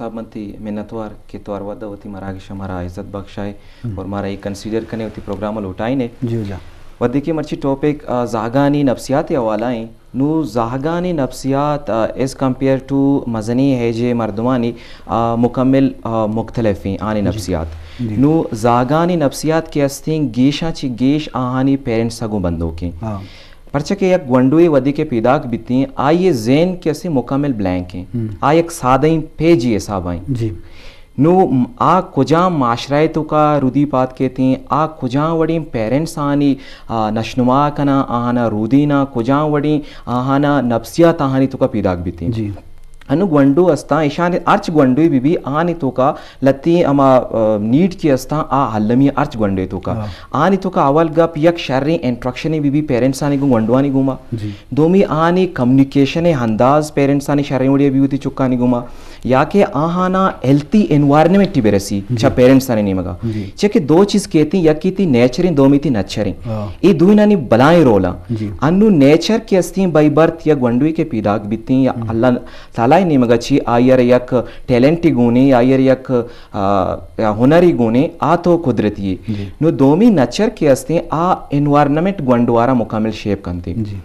صاحب، من تئی منتوار کہ تو ہر وھد ءَ وتی مراگش ءَ مارا عزت بخشائے اور مارا اے کنسیڈر کنے، وتی پروگرام ءَ لوٹائینے۔ جی جا۔ وھدے کہ مرچی ٹاپک، آ، زہگانی نفسیات ءِ حوالہ ایں، نوں زہگانی نفسیات، آ، as compare to مزنیں ایج ءِ مردمانی، آ، مکمل، آ، مختلف ایں آنی نفسیات۔ جی۔ نوں زہگانی نفسیات کہ استیں، گیشاں چہ گیش آہانی پیرنٹس ءَ گوں بندوک ایں۔ ہاں۔ پرچا کہ یک گونڈوے وھدے کہ پیداک بیتیں، آئی ءِ ذہن کہ استیں مکمل بلینک ایں۔ ہم۔ آ یک سادہیں پیجے حساب ءَ ایں۔ جی۔ نوں آ کجام معاشرہ ءِ توکا رودی پاد کیتیں، آ کجام وڑیں پیرنٹس آنی، آ، نشنما کناں، آہانا رودیناں، کجام وڑیں آہانا نفسیات آہانی توکا پیداک بیتیں۔ جی۔ انوں گونڈو استاں، ایشانی ہرچ گونڈوے بہ بی، آنی توکا لتیں ہما، آ، نیڈ کہ استاں، آ المی ہرچ گونڈوے توکا۔ ہاں۔ آنی توکا اول گپ یک شریں انٹریکشنے بہ بی پیرنٹس آنی گوں گونڈوانی گوما۔ جی۔ دومی آنی کمیونیکیشن ءِ انداز پیرنٹس آنی شریں وڑے بہ بی وتی چکانی گوما۔ یا کہ آہانا ہیلتھی انوائرمنٹ بہ رسی، جی۔ چہ پیرنٹس آنی نیمگا۔ جی۔ چہ کہ دو چیز کیتیں، یکے تئی نیچر ایں، دومی تئی نرچر ایں۔ ہاں۔ اے دوئینانی بلائیں رول آں۔ جی۔ انوں نیچر کہ استیں بائی برتھ یا گونڈوے کہ پیداک بیتیں یا اللہ تعالی ءِ نیمگا چی آئی ءَ را یک ٹیلنٹے گون ایں، آئی ءَ را یک، آ، یا ہنرے گون ایں، آ تو قدرتی ایں۔ جی۔ نوں دومی نرچر کہ استیں، آ انوائرمنٹ گونڈو ءَ را مکمل شیپ کنتیں۔ جی۔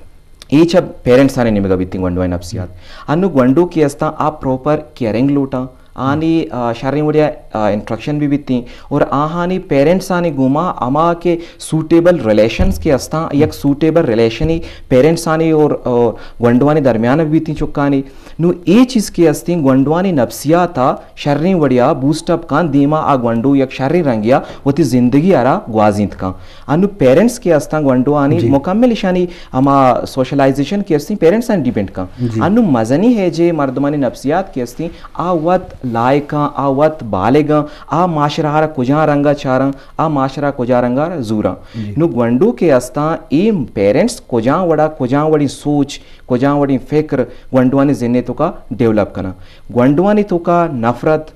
اے چہ پیرنٹس آنی نیمگا بیتیں گونڈوانی نفسیات۔ انوں گونڈو کہ استاں، آ پراپر کیئرنگ لوٹاں، آنی، آ، شریں وڑے ءَ، آ، انٹریکشن بہ بیتیں اور آہانی پیرنٹس آنی گوما ہما کہ سوٹیبل ریلیشنز کہ استاں، یک سوٹیبل ریلیشنے پیرنٹس آنی اور، آ، گونڈوانی درمیان بہ بیتیں چکانی۔ نوں اے چیز کہ استیں گونڈوانی نفسیات ءَ شریں وڑے ءَ بوسٹ اپ کن، دیما آ گونڈو یک شریں رنگے ءَ وتی زندگی ءَ را گوازینت کن۔ انوں پیرنٹس کہ استاں گونڈوانی، جی۔ مکمل ایشانی ہما سوشلائزیشن کہ استیں پیرنٹس آنی ڈیپینڈ کن۔ جی۔ انوں مزنیں ایج ءِ مردمانی نفسیات کہ استیں، آ وت لائق آں، آ وت بالغ آں، آ معاشرہ ءَ را کجام رنگا چاراں، آ معاشرہ ءَ کجام رنگا زوراں۔ جی۔ نوں گونڈو کہ استاں، اے پیرنٹس کجام وڑا، کجام وڑیں سوچ، کجام وڑیں فکر گونڈوانی ذہن ءِ توکا ڈیولپ کناں۔ گونڈوانی توکا نفرت،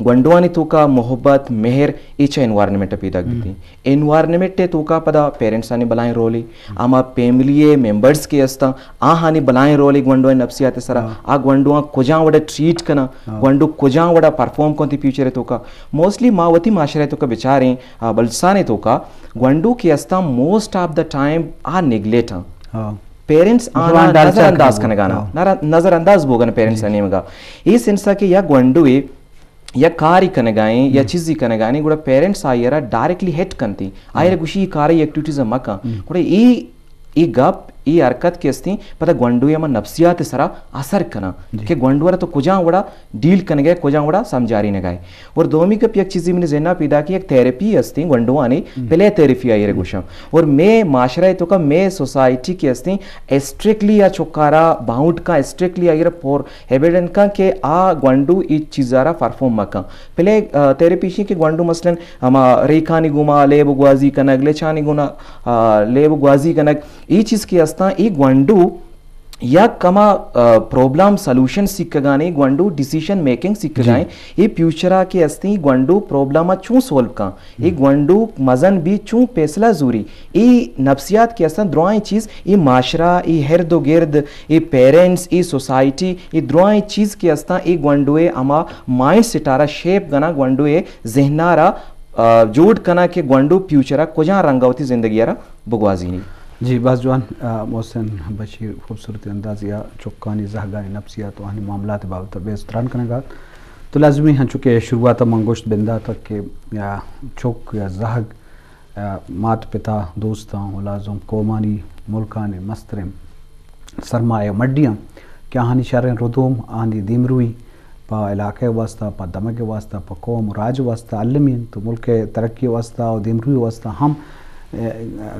گونڈوانی توکا محبت، مہر، اے چہ انوائرمنٹ ءَ پیداک بیتیں۔ انوائرمنٹ ءِ توکا پدا پیرنٹس آنی بلائیں رولے، ہما فیملی ءِ ممبرز کہ استاں، آہانی بلائیں رولے گونڈوانی نفسیات ءِ سرا، ہاں۔ آ گونڈواں کجام وڑا ٹریٹ کناں، ہاں۔ گونڈو کجام وڑا پرفارم کنت فیوچر ءِ توکا۔ موسٹلی ما وتی معاشرہ ءِ توکا بچاریں، آ، بلوچستان ءِ توکا گونڈو کہ استاں موسٹ آف دا ٹائم آ نیگلیکٹ آں۔ ہاں۔ پیرنٹس آنا نظر انداز کنگانا، ہاں۔ نظر انداز بوگن پیرنٹس، جی۔ آنی نیمگا۔ اے سینس ءَ کہ یک گونڈوے یک کارے کنگائیں یا چیزے کنگائیں، گڑا پیرنٹس آئی ءَ را ڈائریکٹلی ہٹ کنتیں، آئی ءَ را گوشی اے کارے ایکٹیویٹیز ءَ مکن۔ گڑا اے، اے گپ، اے حرکت کہ استیں، پدا گونڈو ءِ ہما نفسیات ءِ سرا اثر کناں، جی۔ کہ گونڈو ءَ را تو کجام وڑا ڈیل کنگائے، کجام وڑا سمجھارینگائے۔ اور دومی گپ یک چیزے منی ذہن ءَ پیداک ایں، یک تھراپی استیں گونڈوانی، پلے تھراپی آئی ءَ را گوشاں۔ اور مئے معاشرہ ءِ توکا، مئے سوسائٹی کہ استیں، اسٹرکٹلی آ چکارا باؤنڈ کن، اسٹرکٹلی آئی ءَ را پروہیبٹ کن کہ آ گونڈو اے چیز ءَ را پرفارم مکن۔ پلے، آ، تھراپی ایشی کہ گونڈو مثلاً ہما ریکانی گوما لیب گوازی کنگ، لچانی گونا، آ، لیب گوازی کنگ، اے چیز کہ استاں، اے گونڈو یک ہما، آ، پرابلم سولوشن سیکھگانے، گونڈو ڈیسیژن میکنگ سیکھگائیں۔ جی۔ اے فیوچر ءَ کہ استیں، گونڈو پرابلم ءَ چون سولو کن؟ اے گونڈو مزن بی چون فیصلہ زوری؟ اے نفسیات کہ استاں، درائیں چیز، اے معاشرہ، اے ارد و گرد، اے پیرنٹس، اے سوسائٹی، اے درائیں چیز کہ استاں، اے گونڈو ءِ ہما مائنڈ سیٹ ءَ را شیپ کناں، گونڈو ءِ ذہن ءَ را، آ، جوڑ کناں کہ گونڈو فیوچر ءَ کجام رنگ ءَ وتی زندگی ءَ را بگوازینی۔ جی، باز جوان، آ، محسن بشیر خوبصورتی اندازے ءَ چکانی زہگانی نفسیات و آہانی معاملات بابت ءَ بحث تران کنگ ءَ ات۔ تو لازمی انچو کہ شروعات ءَ من گوشت بندات ءَ کہ، آ، چک یا زہگ، آ، مات پتا، دوستاں و لازم قومانی، ملکانی مستریں سرمایہ مڈی آں کہ آہانی شریں ردوم، آہانی دیمروی پہ علاقہ ءِ واستہ، پہ دمگ ءِ واستہ، پہ قوم و راج ءِ واستہ المی انت و ملک ءِ ترقی ءِ واستہ و دیمروی ءِ واستہ ہم، اے،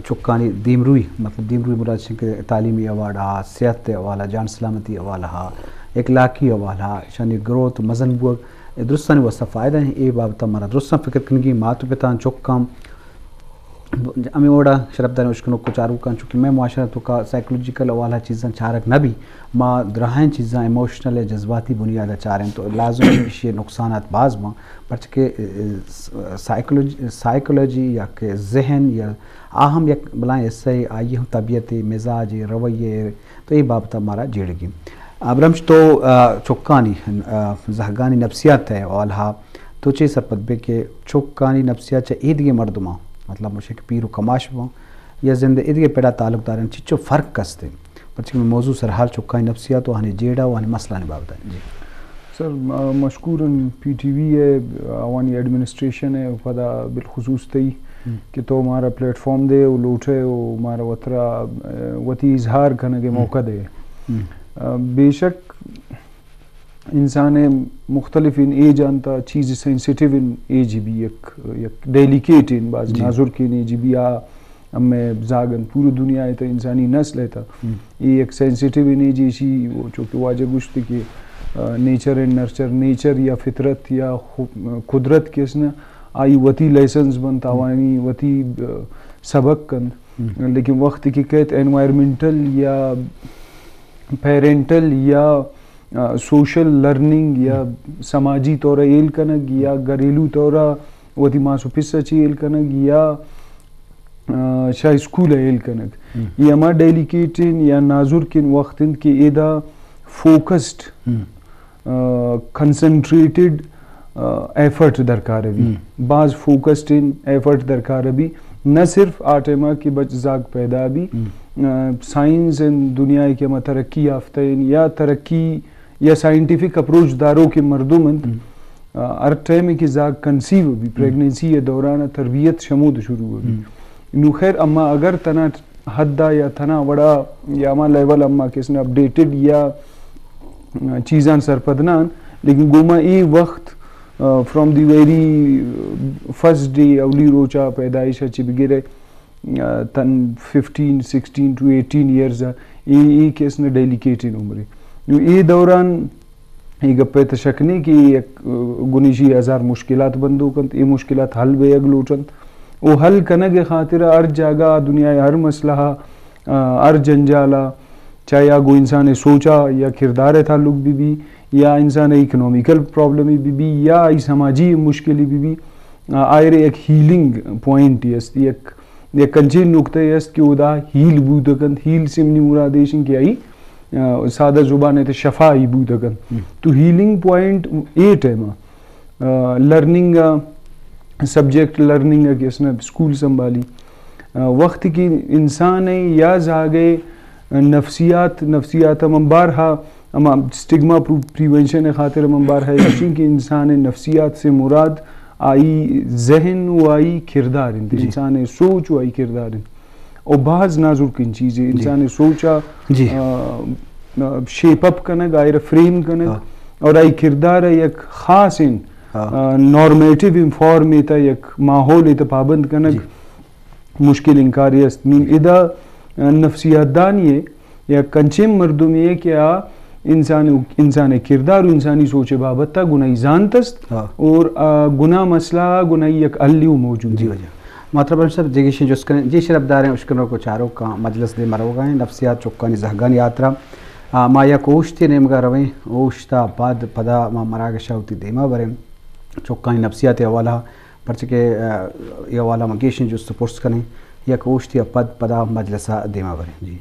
چکانی دیمروی، مطلب دیمروی مراد چنکہ تعلیمی حوالہ ءَ، صحت ءِ حوالہ ءَ، جان سلامتی ءِ حوالہ ءَ، اخلاقی حوالہ ءَ، ایشانی گروتھ مزن بوگ، اے درستانی واستہ فائدہ ایں۔ اے بابت ءَ مارا درستاں فکر کنگی، مات و پتاں، چکاں، ہمے وڑا شرپداریں اشکنوک و چاروکاں، چونکہ مئے معاشرہ ءِ توکا سائیکولوجیکل حوالہ ءَ چیزاں چارگ نہ بی، ما دراہیں چیزاں ایموشنل یا جذباتی بنیاد ءَ چاریں تو لازم ایشی ءِ نقصانات باز باں، پرچہ کہ، اے، سائیکولوجی، سائیکولوجی یا کہ ذہن یا آ ہم یک بلائیں حصہ ءِ، آئی ہم طبیعت ءِ، مزاج ءِ، رویہ ءِ، تو اے بابت ءَ مارا جیڑگی۔ ابرمش تو، آ، چکانی، آ، زہگانی نفسیات ءِ حوالہ ءَ تو چے سرپد بے کہ چکانی نفسیات چہ ایدگہ مردماں، مطلب مشے کہ پیر و کماش باں یا زند ایدگہ پڑا تعلق دارن، چچو فرق است؟ پرچہ کہ موضوع سرحال چکانی نفسیات و آہانی جیڑہ و آہانی مسئلہ بابت ءَ۔ جی۔ سر، آ، مشکورن پی ٹی وی ءِ، آوانی ایڈمنسٹریشن ءِ، پدا بالخصوص تئی ہم۔ کہ تو مارا پلیٹ فارم دے و لوٹے و مارا وترا، آ، وتی اظہار کنگ ءِ ہم۔ موقع دے۔ ہم۔ آ، بے شک انسان ءِ مختلف ان ایج آنتا چیز سینسیٹیو ان ایج بی، یک، یک ڈیلیکیٹ ان، باز جی۔ نازرک ان ایج بی آ ہمے زاگ انت، پورو دنیا ءِ تہ، انسانی نسل ءِ تہ۔ ہم۔ اے یک سینسیٹیو ان ایج ایشی، چونکہ واجہ گوشت کہ، آ، نیچر اینڈ نرچر، نیچر یا فطرت یا خو-، قدرت کہ است نا، آئی وتی لیسنز بنت، ہم۔ آوانی وتی، آ، سبق کنت۔ ہم۔ لیکن وقت کہ کئیت انوائرمنٹل یا پیرنٹل یا، آ، سوشل لرننگ یا ہم۔ سماجی طور ءَ ہیل کنگ یا گھریلو طور ءَ وتی ماس و پس ءَ چہ ہیل کنگ یا، آ، شاہ اسکول ءَ ہیل کنگ۔ ہم۔ اے ہما ڈیلیکیٹ ان یا نازرک ان وقت انت کہ ایدا فوکسڈ، ہم۔ آ، کنسنٹریٹڈ، آ، ایفرٹ درکار بی۔ ہم۔ باز فوکسڈ ان ایفرٹ درکار بی۔ نہ صرف آ ٹائم ءَ کہ بچ زاگ پیدا بی، ہم۔ آ، سائنس ان دنیا ءِ کہ ہما ترقی یافتہ ان یا ترقی یا سائنٹیفک اپروچ داروکیں مردم انت۔ ہم۔ آ، ہر ٹائم کہ زاگ کنسیو بی، ہم۔ پریگننسی ءِ دوران ءَ تربیت شمود شروع بی۔ ہم۔ نو خیر، اما اگر تنا حد ءَ یا تنا وڑا یا ہما لیول اما کس نے اپڈیٹڈ یا چیزاں سرپد نہ انت، لیکن گوما اے وقت، آ، فرام دی ویری فرسٹ ڈے، اولی روچا پیدائش ءَ چہ بگرے، آ، تن ففٹین، سکسٹین ٹو ایٹین ایئرز ءَ، اے، اے کس نے ڈیلیکیٹ ان عمرے۔ نو اے دوران اے گپ ءِ تہ شک نی کہ یک، آ، گنیشی ہزار مشکلات بندوک انت، اے مشکلات حل بیگ لوٹ انت۔ او حل کنگ ءِ خاطر ءَ ہر جاگہ دنیا ءِ ہر مسئلہ ءَ، آ، ہر جنجال ءَ، چاہے آ گوں انسان ءِ سوچ ءَ یا کردار ءِ تعلق بہ بی، یا انسان ءِ اکنامیکل پرابلم بہ بی، یا آئی سماجی مشکلے بہ بی، آ، آئرے یک ہیلنگ پوائنٹ است، یک، یک انچیں نقطہ است کہ اودا ہیل بوت کنت۔ ہیل سے منی مراد ایش انت کہ آئی، آ، سادہ زبان ءِ تہ شفا ہی بوت کنت۔ ہم۔ تو ہیلنگ پوائنٹ اے ٹائم ءَ آ، لرننگ ءَ، سبجیکٹ لرننگ ءَ کہ اس نے اسکول سنبھالی۔ آ، وقت کہ انسان ءِ یا زاگ ءِ نفسیات، نفسیات ءَ من بارہا، ہما اسٹگما پرو-، پریونشن ءِ خاطر من بارہا گوشیں کہ انسان ءِ نفسیات سے مراد آئی ذہن و آئی کردار انت، جی۔ انسان ءِ سوچ و آئی کردار انت۔ و باز نازرکیں چیزے، جی۔ انسان ءِ سوچ ءَ، جی۔ آ، آ، شیپ اپ کنگ، آئرا فریم کنگ، ہاں۔ اور آئی کردار ءَ یک خاص ان، ہاں۔ آ، نارمیٹیو انفارم ءِ تہ، یک ماحول ءِ تہ پابند کنگ، جی۔ مشکل انکاری است۔ نون ادا، آ، نفسیات دانی ءِ یک انچیں مردمے ءِ کہ آ انسان، انسان ءِ کردار و انسانی سوچ ءِ بابت ءَ گناہی زانت است، ہاں۔ اور آ گناہ مسئلہ ءَ گناہی یک حل و موجود جی۔ واجہ۔ ماتر برمش صاحب، دگہ ایشیں جست کنیں، جی شرپ داریں اشکنوک و چاروکاں، مجلس دیم ءَ روگا ایں، نفسیات چکانی زہگانی ہاترا۔ آ، ما یک اوشتے نیمگا رویں، اوشتا پد، پدا ما مراگشا وتی دیما بریں، چکانی نفسیات ءِ حوالہ، پرچہ کہ، آ، اے حوالہ ما گیشیں جست و پرس کنیں، یک اوشتے ءَ پد پدا مجلس ءَ دیما بریں۔ جی۔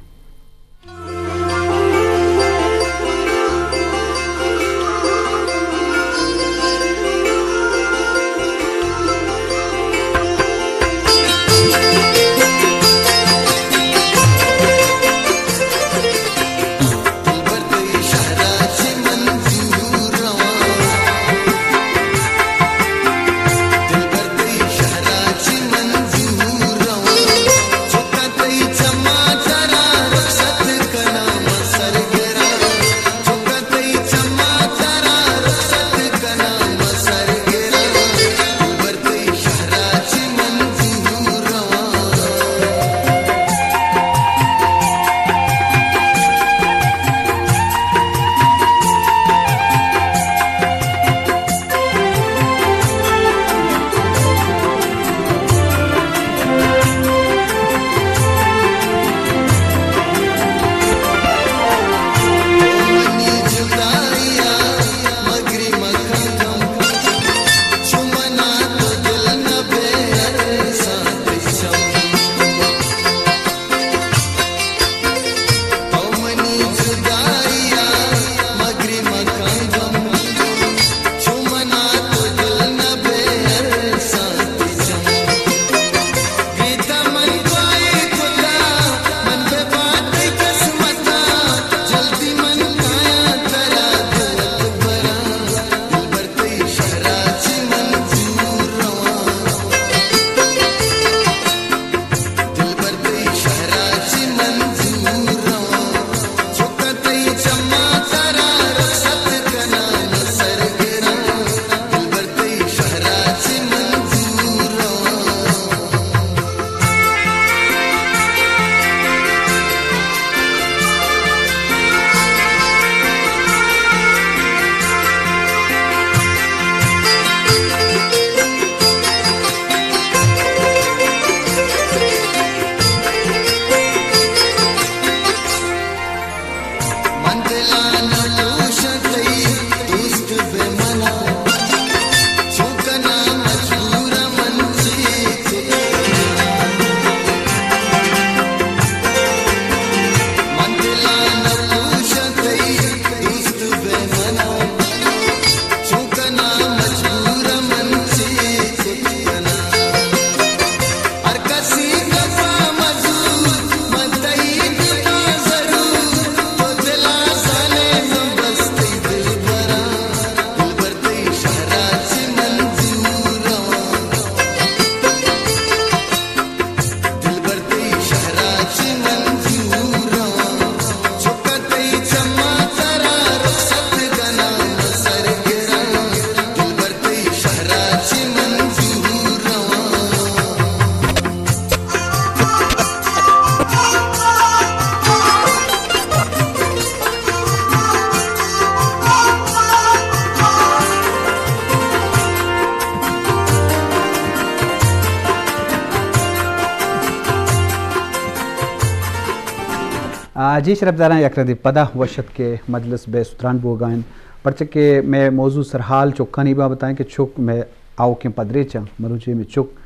جی شرپداراں، یک ردی پدا وش اتک کہ مجلس بحث و تران بوگا انت، پرچہ کہ مئے موضوع سرحال چکانی بابت ء انت کہ چک مئے آؤکیں پدریچ انت، مروچی مئے چک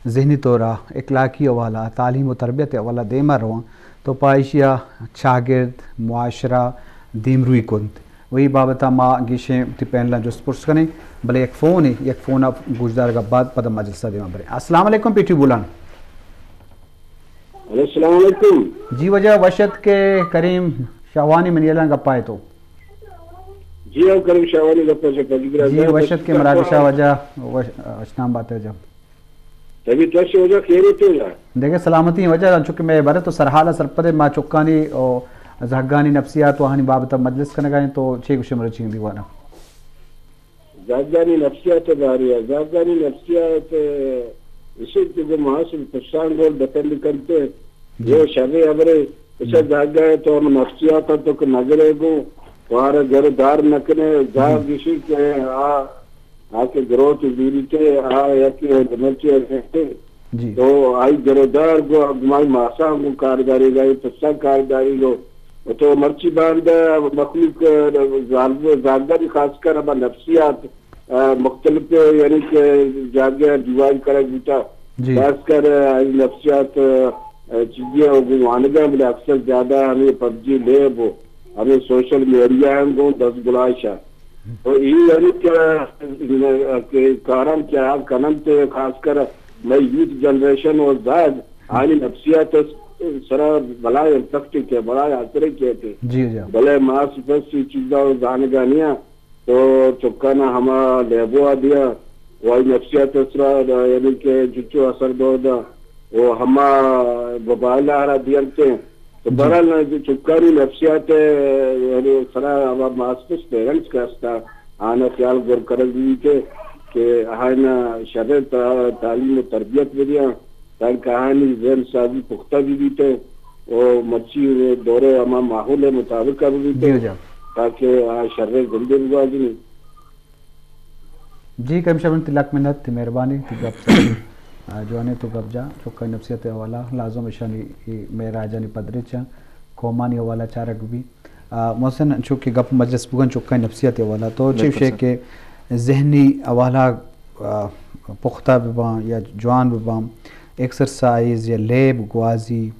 ذہنی طور ء، اخلاقی حوالہ ء، تعلیم و تربیت ء حوالہ ء دیما روان، تو پہ ایشی ء چاگرد، معاشرہ دیمروئی کنت۔ و اے بابت ء ما گیشیں وتی پینل ء جست پرس کنیں، بلے یک فون ء، یک فون ء گوشدارگ ء بعد پدا مجلس ء دیما بریں۔ السلام علیکم پی ٹی وی بولان۔ ہلو، السلام علیکم۔ جی واجہ، وش اتک کہ کریم شاہوانی منی یلان گپا ء تو۔ جی ہاں، کریم شاہوانی گپا ء۔ جی، وش اتک کہ مراگش ء واجہ، وش-، وشنام بات ء جب۔ طبیعت وش واجہ، خیریت واجہ؟ دگہ سلامتی واجہ، انچو کہ مئے بارے تو سرحال ء سرپد ئے، ما چکانی و زہگانی نفسیات و آہانی بابت ء مجلس کنگا ایں، تو چے گوشے مروچی دیوان ء؟ زہگانی نفسیات ء بارے ء، زہگانی نفسیات، ء، ایشی کہ گوں ماس پشتاں گوں ڈپینڈ کنت۔ جی۔ یہ شریں ہبرے، پشت زہگا تو ہم نفسیات تو کہ نگرے گوں، تو آرا گر دار نکنے، زہگ ایشی کہ آ آ کہ گروتھ زوریت، آ یکے لمٹ ء رسیت۔ جی۔ تو آئی گرودار گوں، گمائی ماساں گوں کارداری گا، پساں کارداری گوں۔ و تو مرچی باندا مخلوق، زال-، زالداری خاص کر ہما نفسیات، آ، مختلف، یعنی کہ جاگہ ڈیوائیڈ کرگ بوتا۔ جی۔ خاص کر آئی نفسیات، آ، چیزیں گوں وانگا، بلے اکثر زیادہ ہمیں پبجی لیب و ہمیں سوشل میڈیا ہم گوں دست گلائشا۔ تو اے یعنی کہ، کہ کاران کہ آ کننت، خاص کر مئے یوتھ جنریشن و زہگ، آنی نفسیات سرا بلائیں امپیکٹ کہ بلائیں اثر کیت۔ جی، جی۔ بلے ماس پس اے چیزا زانگا نیاں، تو چکانا ہما لیبو آ دیا، و آئی نفسیات سرا، یعنی کہ چچو اثر دور دا، و ہما موبائل آ را دیانتے۔ تو جی۔ بہرحال، جو چکانی نفسیات، یعنی سرا ہما ماسپس پیرنٹس کا استا، آنا خیال گور کرگ بیتے کہ آنا شر تا-، تعلیم و تربیت بدیاں، تاکہ آنی ذہن سازی پختہ بی بیتے و مرچی دورے ہما ماحول مطابق بی بیتے، جی جی۔ تاکہ آ شر زندے بگوازنی۔ جی کریم شاہ، تئی لک منت، تئی مہربانی، تئی گپ سک، آ، جوانیں تو گپ جا، چکانی نفسیات حوالہ، لازم اشانی اے مئے راجانی پدریچاں، قومانی حوالہ چارگ بی۔ آ، محسن، چونکہ گپ مجلس بوگن چکانی نفسیات حوالہ، تو چے بالکل گوشے سر۔ کہ ذہنی حوالہ، آ، پختہ بباں یا جوان بباں، ایکسرسائز یا لیب گوازی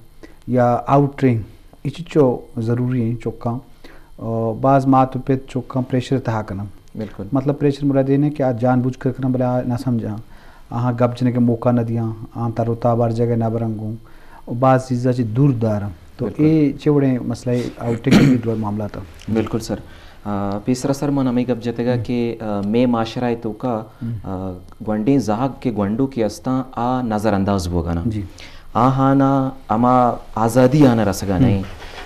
یا آؤٹنگ، اے چچو ضروری ہیں چکاں۔ آ، باز مات و پت چکاں پریشر تہا کنن۔ بالکل۔ مطلب پریشر مراد اے نہ کہ آ جان بوجھ کر کنن، بلے آ نہ سمجھاں، آہاں گپ جنگ ء موقع نہ دیاں، آہاں تر و تاب ہر جگہ نہ برن گوں، و باز چیزاں چہ دور دارن۔ تو بالکل۔ اے چے وڑیں مسئلہ اے آؤٹنگ ء دور معاملات ء؟ بالکل سر۔ آ، پیسرا سر من ہمے گپ جتگا ہم۔ کہ، آ، مئے معاشرہ ء توکا، ہم۔ آ، گونڈیں زہگ کہ گونڈو کہ استاں، آ نظر انداز بوگا نا۔ جی۔ آہانا ہما آزادی آنا رسگا ہم۔ نئیں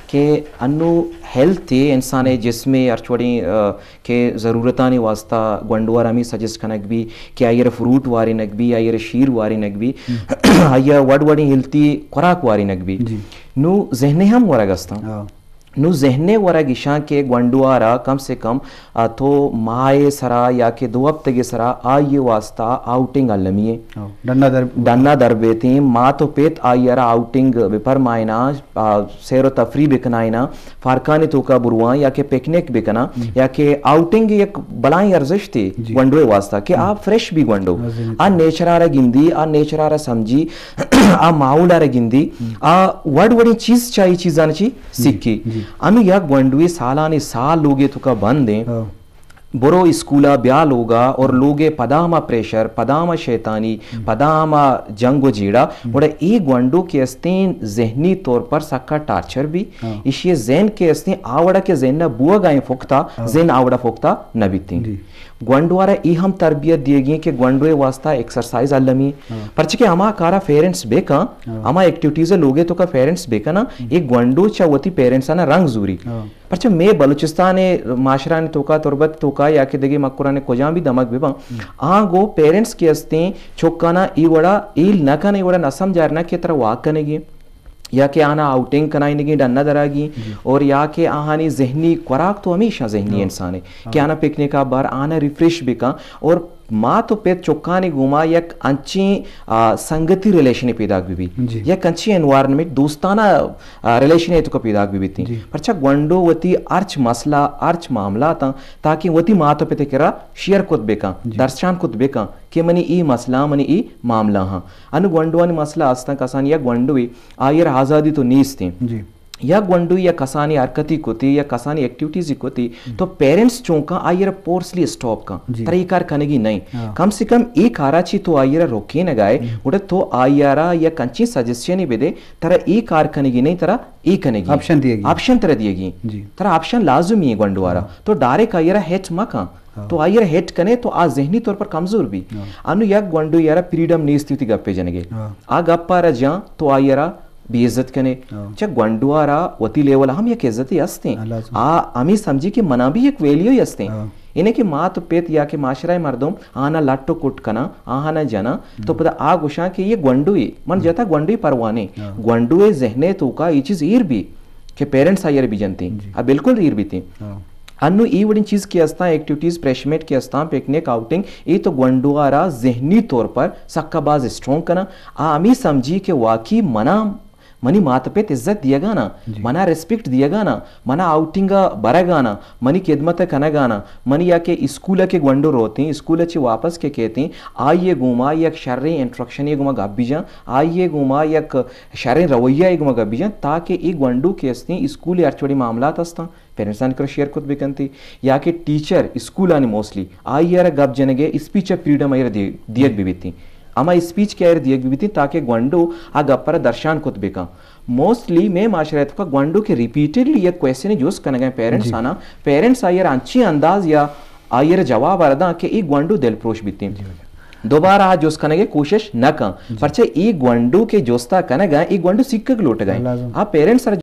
کہ انو ہیلتھ ء انسان ء جسم ء ہرچ وڑیں، آ، کہ ضرورتانی واسطہ گونڈو ء را ہمے سجسٹ کنگ بی کہ آئی ء را فروٹ وارینگ بی، آئی ء را شیر وارینگ بی، ہم۔ آئی ء وڑ وڑیں ہیلتھی خوراک وارینگ بی۔ جی۔ نو ذہن ء ہم ورگ استاں۔ ہاں۔ نو ذہن ء ورگ ایشاں کہ گونڈو ء را کم سے کم، آ، تو ماہ ء سرا یا کہ دو ہفتگ ء سرا آئی ء واسطہ آؤٹنگ المی ء۔ ہاں۔ ڈنا در ڈنا در بیتیں، مات و پت آئی ء را آؤٹنگ بہ پرمائنا، آ، سیر و تفریح بکنائیناں، پارکانی توکا برواں یا کہ پکنک بکناں، ہم۔ یا کہ آؤٹنگ یک بلائیں ارزشتے جی۔ گونڈوئے واسطہ کہ ہم۔ آ فریش بی گونڈو۔ ہاں، ذہنی آ طور۔ نیچر آ را گندی، آ نیچر آ را سمجھی، آ ماحول آ را گندی، ہم۔ آ وڑ وڑیں چیز چا اے چیزاں چی جی، سکی۔ جی۔ انو یک گونڈوے سالانی سال لوگے توکا بندیں۔ ہاں۔ برو اسکولا بیا لوگا اور لوگے پدا ہما پریشر، پدا ہما شیطانی، ہم۔ پدا ہما جنگ و جیڑا، ہم۔ گڑا اے گونڈو کہ استیں ذہنی طور پر سکا ٹارچر بی، ہاں۔ ایشی ذہن کہ استیں آ وڑا کہ ذہن نہ بوگا ایں پختہ، ہاں۔ ذہن آ وڑا پختہ نہ بیتیں۔ جی۔ گونڈو آ را اے ہم تربیت دیگی کہ گونڈوئے واسطہ ایکسرسائز المی، ہاں۔ پرچہ کہ ہما کارا پیرنٹس بکن، ہاں۔ ہما ایکٹیویٹیز لوگے توکا پیرنٹس بکن، ہم۔ اے گونڈو چا وتی پیرنٹس آنا رنگ زوری۔ ہاں۔ پرچہ مئے بلوچستان ء معاشرانی توکا، تربت توکا یا کہ دگہ مکران کجام بھی دمگ بباں، ہم۔ آں گوں پیرنٹس کہ استیں چکانا اے وڑا ہیل نہ کن، اے وڑا نہ سمجھار نہ کہ ترا واک کنگی۔ یا کہ آنا آؤٹنگ کنائینگی ڈن نہ دراگی، اور یا کہ آہانی ذہنی خوراک تو ہمیشہ ذہنی انسان ہے کہ آنا پکنک آ بار آنا ریفریش بکن، اور مات و پت چکانی گوما یک انچیں، آ، سنگتی ریلیشن پیداک بی بیت، یک انچیں انوائرمنٹ دوستانہ، آ، ریلیشن ہے تو کا پیداک بی بیت۔ پرچہ گونڈو وتی ہرچ مسئلہ، ہرچ معاملاتاں تاکہ وتی مات و پت کرا شیئر کت بکن، درشان کت بکن کہ منی ای مسئلہ، منی ای معاملہ ہاں۔ انو گونڈوانی مسئلہ استاں، کسانی یک گونڈوی آئیر آزادی تو نیستیں۔ یک گونڈو یا کسانی حرکتی کتی یا کسانی ایکٹیویٹیزی کتی تو پیرنٹس چونکا آئیر پورسلی اسٹاپ کن، ترا ای کار کنگی نہیں۔ کم سے کم ای کارا چی تو آئیر روکینگائے، گڑا تو آئیرا یک انچیں سجیشنی بدے، ترا ای کار کنگی نہیں، ترا ای کنگی۔ آپشن دیگی۔ آپشن ترا دیگی۔ ترا آپشن لازمی ہے گونڈوارا۔ تو ڈائریکٹ آئیرا ہیٹ مکن۔ تو آئیرا ہیٹ کنے تو آ ذہنی طور پر کمزور بی۔ انو یک گونڈو یارا فریڈم نیستی وتی گپے جنگے۔ آ گپارا جان تو آئیرا بے عزت کنے۔ چہ گونڈوارا وتی لیول ہم یک عزتی ہستیں۔ آ ہمیں سمجھی کہ منا بھی یک ویلیو ہستیں۔ انہیں کہ مات و پت یا کہ معاشرہ مردم آنا لٹ و کٹ کنا، آہانا جنا، تو پدا آ گوشاں کہ یہ گونڈوی، من جتا گونڈوی پروانے۔ گونڈوی ذہنے توکا یہ چیز ایر بی کہ پیرنٹس آئیرا بھی جنتے۔ آ بالکل ایر بیتے۔ انو ای وڑیں چیز کہ استاں، ایکٹیویٹیز، فریش میٹ کہ استاں، پکنک، آؤٹنگ، ای تو گونڈوارا ذہنی طور پر سکا باز اسٹرانگ کنا۔ آ ہمیں سمجھی کہ واقعی منا، منی مات پت عزت دیگانا، منا ریسپیکٹ دیگانا، منا آؤٹنگ برگانا، منی خدمت کنگانا، منی یا کہ اسکول کے گونڈو روتیں، اسکول چی واپس کے کہتیں، آئیے گوما یک شریں انٹریکشن گوما گپ بجان، آئیے گوما یک شریں رویہ گوما گپ بجان، تاکہ ای گونڈو کہ استیں اسکول ہرچ وڑی معاملات استاں، پیرنٹسانی کرا شیئر کت بکنتی، یا کہ ٹیچر اسکولانی موسٹلی آئی ء را گپ جنگ ء اسپیچ ء فریڈم آئی ء را دی-، دیگ بہ بیتیں۔ ہما اسپیچ کہ آئی ء را دیگ بہ بیتیں تاکہ گونڈو آ گپ ء را درشان کت بکن۔ موسٹلی مئے معاشرہ ء توکا گونڈو کہ ریپیٹڈلی یک کوئسچنے جست کنگ ء پیرنٹس آناں، پیرنٹس آئی ء را انچیں انداز یا آئی ء را جواب ء را داں کہ اے گونڈو دل پروش بیتیں۔ دوبارہ آ جست کنگ ء کوشش نہ کن۔ پرچہ اے گونڈو کہ جستا کنگ ء اے گونڈو سیکھگ لوٹگ ء۔ آ پیرنٹس ء را